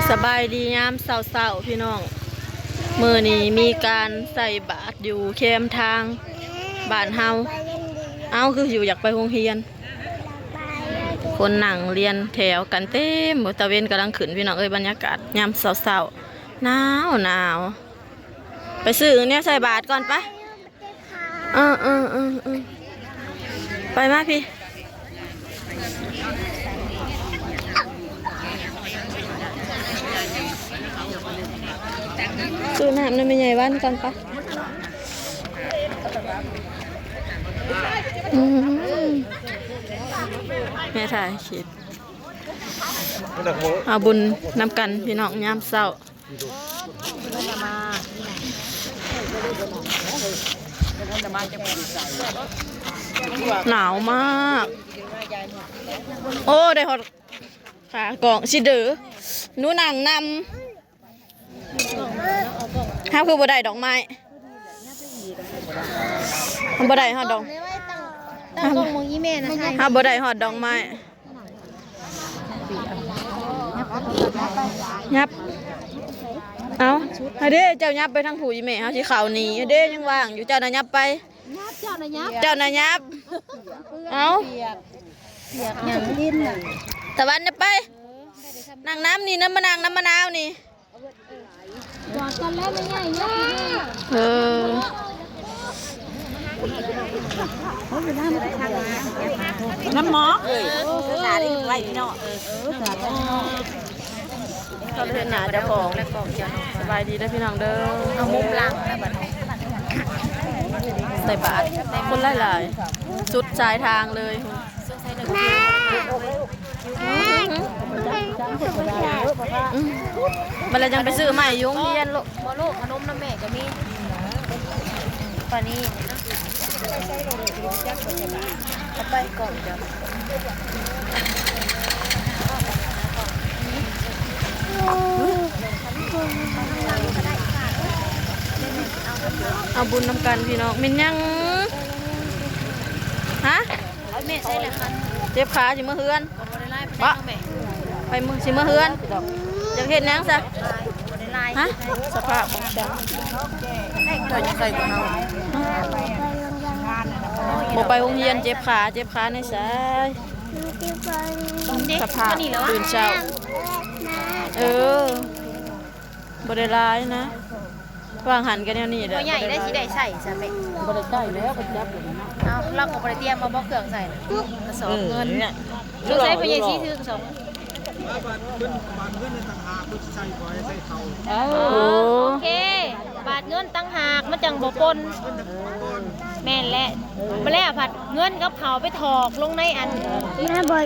ສະບາຍດີຍາມເຊົ້າໆ ພີ່ນ້ອງ, ມື້ນີ້ມີການໃສ່ບາດຢູ່ແຄມທາງບ້ານເຮົາ. ເອົ້າ ຄືຢູ່ຢາກໄປໂຮງຮຽນ, ຄົນນັ່ງລຽນແຖວກັນເຕັມ. ຕາເວັນກຳລັງຂຶ້ນ ພີ່ນ້ອງເອີຍ, ບັນຍາກາດຍາມເຊົ້າໆ ໜາວໆ. ໄປຊື້ແນວໃສ່ບາດກ່ອນປະ. ເອີໆໆໆ ໄປມາພີ່, ຊື້ນ້ຳນຳແມ່ໃຫຍ່ວັນກ່ອນປະ. ອືມ ແມ່ຖ່າຍຄລິບ ເອົາບຸນນຳກັນ ພີ່ນ້ອງ ຍາມເຊົ້າ. ໜາວມາກ. ໂອ້ ໄດ້ຮອດຂາກອງຊິເດີ. ໜູນັ່ງນຳ. ເຮົາຄືບໍ່ໄດ້ດອກໄມ້? ເຮົາບໍ່ໄດ້ຮອດດອກ, ເຮົາບໍ່ໄດ້ຮອດດອກໄມ້. ຫຍັບ ເອົາ ເດ້ ເຈົ້າຫຍັບໄປທາງຜູ້ ອີ່ແມ່ເຮົາຊິເຂົ້າໜີ. ເດ້ ຍັງວ່າງຢູ່, ເຈົ້ານະຫຍັບໄປ. ຫຍັບ ເຈົ້ານະຫຍັບ ເຈົ້ານະຫຍັບ. ເອົາ ຕາວັນນະໄປ ນັ່ງນຳນີ້ນະ, ມານັ່ງນຳມະນາວນີ້. ກອດກັນແລ້ວແມ່ໃຫຍ່. ເອີ ນ້ຳໝອກເອີຍ ສາລີໄວ້ພີ່ນ້ອງ. ເອີ ສາລີເນາະ ເຂົາເອີ້ນໜ້າເຈົ້າຂອງ. ສະບາຍດີເດີພີ່ນ້ອງເດີ. ເອົາມຸມຫຼັງແລ້ວບັດນີ້ ໃສ່ບາດຄົນຫຼາຍໆ ສຸດຊາຍທາງເລີຍ. ບັດແລ້ວຈັ່ງໄປຊື້ໃໝ່ຢູ່ໂຮງຮຽນລູກ. ບໍ່ລູກ ຂະໜົມນຳແມ່ກໍມີປານນີ້. ເອົາໄປກ່ອນເຈົ້າ. ເອົາບຸນນຳກັນພີ່ນ້ອງ. ແມ່ນຫຍັງ? ຮະ? ເຈັບຂາ ຊິເມືອເຮືອນ. ບໍ່ໄດ້ຫຼາຍປານໃດເນາະແມ່. ໄປມື້ ຊິເມືອເຮືອນ. ຢາກເຮັດຫຍັງຊະ? ບໍ່ໄດ້ຫຼາຍ. ຮະ? ສະພາບຂອງເຈົ້າ ເຈົ້າຢູ່ໃສກວ່າເຮົາ? ບໍ່ໄປໂຮງຮຽນ ເຈັບຂາ ເຈັບຂາໃນສາຍ. ສະພາບຕື່ນເຊົ້າ. ເອີ ບໍ່ໄດ້ຫຼາຍນະ. ວາງຫັ້ນກໍແນວນີ້ແຫຼະ. ບໍ່ໃຫຍ່ໄດ້ຊິໄດ້ໃຊ້ຊະແມ່. ບໍ່ໄດ້ໃຊ້ແລ້ວ ໄປຈັບຢູ່ນີ້ເນາະ. ເອົ້າ ລາວກໍບໍ່ໄດ້ຕຽມມາບໍ ເຄື່ອງໃຊ້ ກະສອບເງິນ. ເອີ ນີ້ແຫຼະ ສົງໄສພໍ່ໃຫຍ່ຊິຊື້ກະສອບເງິນ. ບາດເງິນ ບາດເງິນໃນຕ່າງຫາກ ເພິ່ນຊິໃສ່ບໍ່ໃຫ້ໃສ່ເຂົ້າ. ເອີ ໂອເຄ ບາດເງິນຕ່າງຫາກ ມັນຈັ່ງບໍ່ປົນ. ເງິນຕ່າງຫາກບໍ່ປົນ. ແມ່ນແຫຼະ. ເອີ ບາດແລ້ວພັດເງິນກັບເຂົ້າໄປຖອກລົງໃນອັນ ແມ່ບໍ່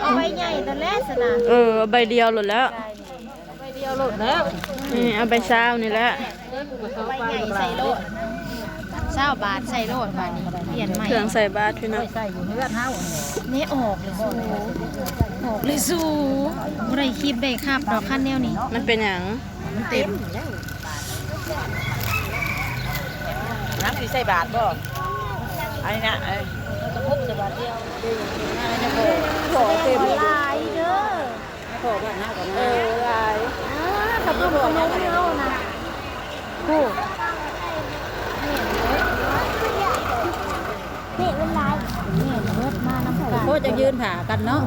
ເອົາໃບໃຫຍ່ນັ້ນແຫຼະຊັ້ນນະ. ເອີ ເອົາໃບດຽວໂລດແລ້ວ. ໃບດຽວໂລດແລ້ວ. ນີ້ເອົາໃບຊາວນີ້ແຫຼະ. ໃບໃຫຍ່ໃສ່ໂລດ ຊາວບາດໃສ່ໂລດ. ບາດນີ້ປ່ຽນໃໝ່ ເຄື່ອງໃສ່ບາດພີ່ນ້ອງ. ໃສ່ຢູ່ເຮືອນເຮົານີ້ ອອກເລີຍສູ ອອກເລີຍສູ. ບໍ່ໄດ້ຄີບໄດ້ຄາບດອກຄັນແນວນີ້. ມັນເປັນຫຍັງ? ມັນເຕັມ. ນ້ຳຊິໃສ່ບາດບໍ່? ອັນນີ້ນະ ເອີ ກະປຸກໃສ່ບາດດຽວ. ຫຼາຍເດີ. ຂໍບ້ານເຮົາກ່ອນນະ. ເອີ ຫຼາຍ. ອ່າ ຂະເບິ່ງຂະໜົມເຮົານະ. ໂອ້ ນີ້ມັນຫຼາຍ. ນີ້ເບິດມານຳກັນ. ໂອ້ ຈະຢືນຖ້າກັນເນາະ.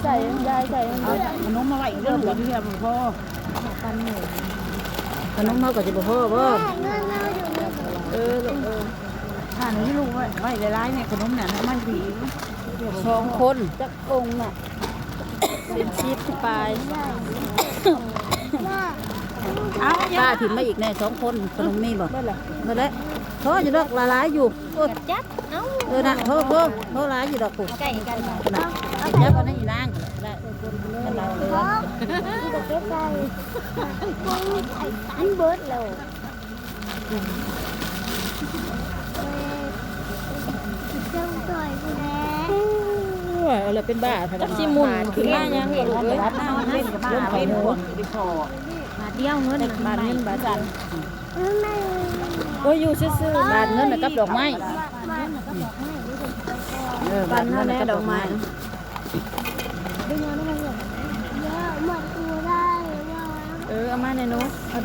ໃສ່ ຍາຍໃສ່ ເອົາຂະໜົມມາໄວ້ອີກເດີ. ເອົາ ເອົາ ບໍ່ພໍ. ຂະໜົມເຮົາກໍຊິບໍ່ພໍບໍ່? ເອີ ເອີ ອ່າ ນີ້ລູກ ໄວ້ ໄວ້ຫຼາຍໆ ໃນຂະໜົມນັ້ນ ເອົາມາອີກ. ສອງຄົນ ຈັກອົງນະ? ເປັນສິບປາຍ. ເອົາ ປ້າ ຖິ້ມມາອີກແນ່ ສອງຄົນ. ຂະໜົມມີບໍ່? ເບິດແລ້ວ ເບິດແລ້ວ. ພໍຢູ່ດອກ ຫຼາຍໆຢູ່. ໂອ້ຍ ຈັບ ເອົາ ເອີ ນະ ໂທ ໂທ ໂທ ຫຼາຍຢູ່ດອກພຸ້ນ. ໃກ້ກັນນະ ຈັບເອົາໃນອີນາງກໍໄດ້. ມັນເບິດແລ້ວ. ໂອ້ຍ ເອົາລະເປັນບ້າ ຈັກຊິໝຸນຂຶ້ນມາຫຍັງບໍ່ລູກເອີຍ. ບາດດຽວເງິນ ບາດເງິນບາດດຽວ. ໂອ້ຍ ຢູ່ຊື່ໆ. ບາດເງິນກັບດອກໄມ້. ເອີ ບາດເງິນກັບດອກໄມ້. ເອີ ບາດເງິນກັບດອກໄມ້.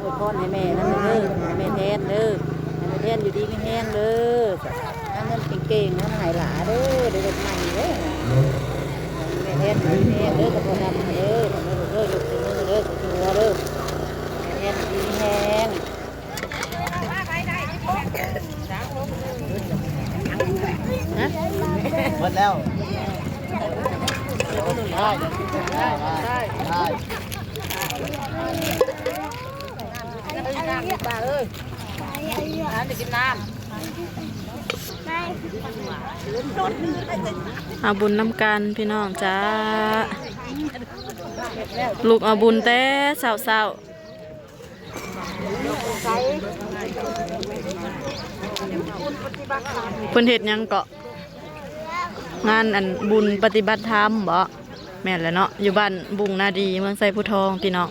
ອວຍພອນໃຫ້ແມ່ນຳເດີ ໃຫ້ແມ່ແທນເດີ ໃຫ້ແມ່ແທນຢູ່ດີມີແຮງເດີ ຫາເງິນເກັ່ງໆ ໃຫ້ຫຼ້າເດີ ໄດ້ລົດໃໝ່ເດີ ແມ່ແທນຢູ່ດີມີແຮງເດີ ກະບໍ່ທຳໃຫ້ເດີ ເດີ ຍົກໃສ່ມືເດີ ໃສ່ຫົວເດີ ແມ່ແທນຢູ່ດີມີແຮງ. ເບິດແລ້ວ ໄດ້ ໄດ້ ໄດ້ ກິນນ້ຳ ເອົາບຸນນຳກັນພີ່ນ້ອງຈ້າ ລຸກເອົາບຸນແຕ່ເຊົ້າໆ. ເພິ່ນເຮັດຫຍັງເກາະ? ງານອັນບຸນປະຕິບັດທຳບໍ? ແມ່ນແຫຼະເນາະ ຢູ່ບ້ານບຸງນາດີ ເມືອງໄຊພູທອງພີ່ນ້ອງ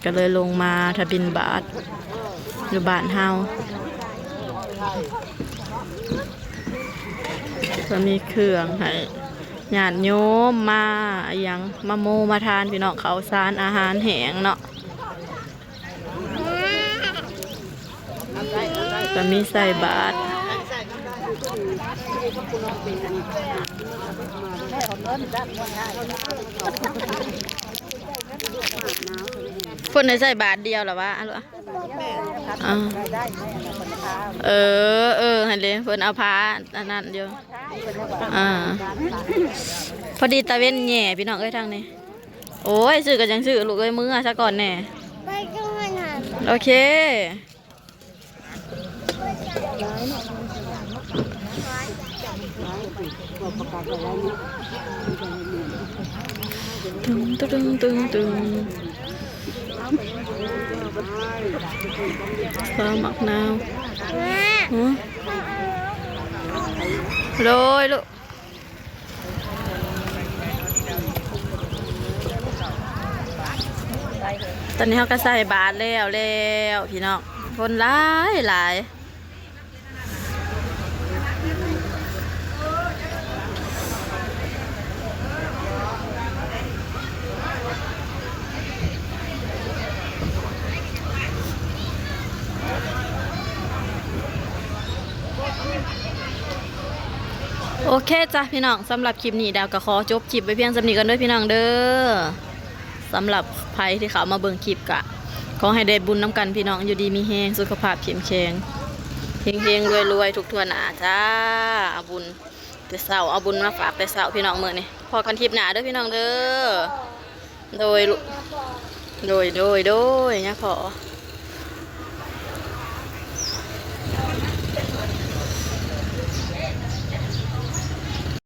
ກະເລີຍລົງມາທະບິນບາດຢູ່ບ້ານເຮົາ ກະມີເຄື່ອງໃຫ້ ຍາດໂຍມມາ ອີ່ຫຍັງ ມາໂມມາທານພີ່ນ້ອງ ເຂົ້າສານອາຫານແຫ້ງເນາະ ກະມີໃສ່ບາດ ເພິ່ນໃຫ້ໃສ່ບາດດຽວລະຫວາ? ອ່າ ເອີ ເອີ ຫັ້ນເດ ເພິ່ນເອົາຜ້າອັນນັ້ນຢູ່ ອ່າ ພໍດີຕາເວັນແຍ່ພີ່ນ້ອງເອີຍທາງນີ້ ໂອ້ຍ ຊື້ກະຈັ່ງຊື້ລູກເອີຍ ເມືອຊະກ່ອນແນ່ ໄປກັນຫັ້ນ ໂອເຄ. ຕຶງ ຕຶງ ຕຶງ ຕຶງ ຊາໝາກນາວ ຫື ໂດຍລູກ. ຕອນນີ້ເຮົາກະໃສ່ບາດແລ້ວແລ້ວພີ່ນ້ອງ ຄົນຫຼາຍຫຼາຍ. ໂອເຄຈ້າພີ່ນ້ອງ ສຳລັບຄລິບນີ້ດາວກະຂໍຈົບຄລິບໄວ້ພຽງສ່ຳນີ້ກ່ອນເດີພີ່ນ້ອງເດີ. ສຳລັບໃຜທີ່ເຂົ້າມາເບິ່ງຄລິບກະຂໍໃຫ້ໄດ້ບຸນນຳກັນພີ່ນ້ອງ ຢູ່ດີມີແຮງ ສຸຂະພາບເຂັ້ມແຂງ ເຮັງໆ ລວຍໆ ທຸກທົ່ວໜ້າຈ້າ. ເອົາບຸນແຕ່ເຊົ້າ ເອົາບຸນມາຝາກແຕ່ເຊົ້າພີ່ນ້ອງ ມື້ນີ້ພໍ້ກັນຄລິບໜ້າເດີພີ່ນ້ອງເດີ. ໂດຍ ໂດຍ ໂດຍ ໂດຍ ຍາພໍ່.